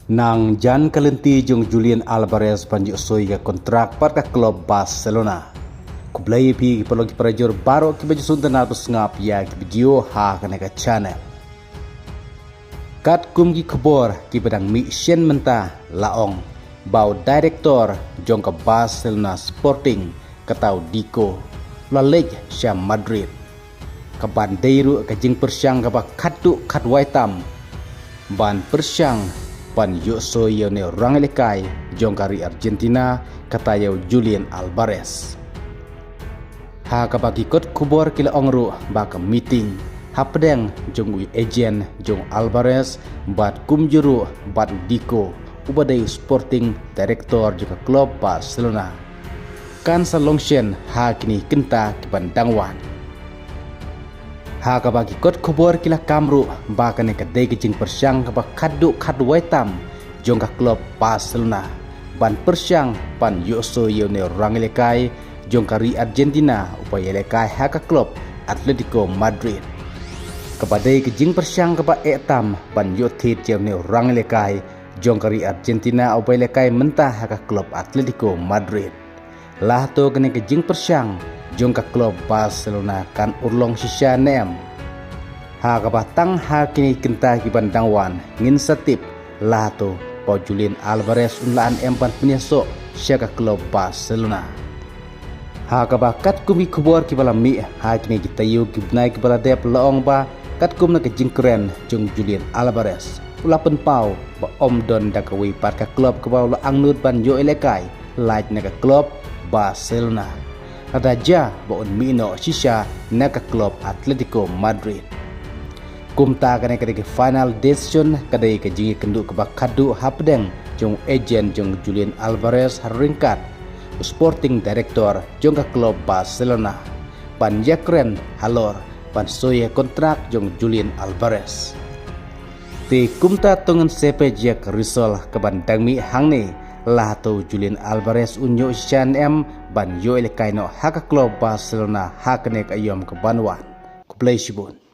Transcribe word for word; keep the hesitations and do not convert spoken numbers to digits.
Nangjan ka lynti jong Julian Alvarez ban ïoh soi ïa ka kontrak bad ka klub Barcelona. Khublei ïa phi ki paralok ki parajor baroh kiba ju sngewtynnad ban sngap ïa ki video ha kane ka channel. Katkum ki khubor kiba dang mih shen mynta la ong ba u director jong ka Barcelona Sporting, kata u Deco, la leit sha Madrid. Kaban dei ruh ka jingpyrshang kaba khatduh khatwai tam ban pyrshang ban ïoh soi ïa une u rangïalehkai jong ka ri Argentina, kata ïa u Julian Alvarez. Ha kaba ki kot khubor ki la ong ruh ba ka meeting hapdeng jong u agent jong u Alvarez bad kumjuh ruh bad u Deco, uba dei u sporting director jong ka klub Barcelona, kan sa long shen ha kine ki kynta kiban dang wan. Ha kaba ki kot khubor ki la kam ruh ba kane ka dei ka jingpyrshang kaba khatduh khatwai tam jong ka klub Barcelona ban pyrshang ban ïoh soi ïa une u rangïalehkai jong ka ri Argentina, uba ïalehkai ha ka klub Atletico Madrid. Kaba dei ka jingpyrshang kaba eh tam ban ïoh thied ïa une u rangïalehkai jong ka ri Argentina, uba ïalehkai mynta ha ka klub Atletico Madrid. Lah to kane ka jingpyrshang jong ka klub Barcelona kan urlong shisha ne em? Ha kaba tang ha kine ki kynta kiban dang wan ngin sa tip lah to ba u Julian Alvarez un lah ne em ban pynïasoh sha ka klub Barcelona. Ha kaba katkum ki khubor kiba la mih ha kine ki taïew ki bnai kiba la dep, la ong ba katkum na ka jingkren jong u Julian Alvarez, u la pynpaw ba ym don da kawei pat ka klub kaba u la angnud ban ïoh ïalehkai, lait na ka klub Barcelona. Lada jia ba un mih noh shisha na ka klub Atletico Madrid. Kumta kane ka dei ka final decision, ka dei ka jingïakynduh kaba khatduh hapdeng jong u agent jong u Julian Alvarez ha ryngkat u sporting director jong ka klub Barcelona ban ïakren halor ban soi ïa ka kontrak jong u Julian Alvarez. Te kumta to ngin sa peit ïa ka result kaban dang mih hangne, lah to u Julian Alvarez un ïoh shisha ne em ban ïoh ïalehkai noh ha ka klub Barcelona ha kane ka aïom kaban wan. Khublei shibun.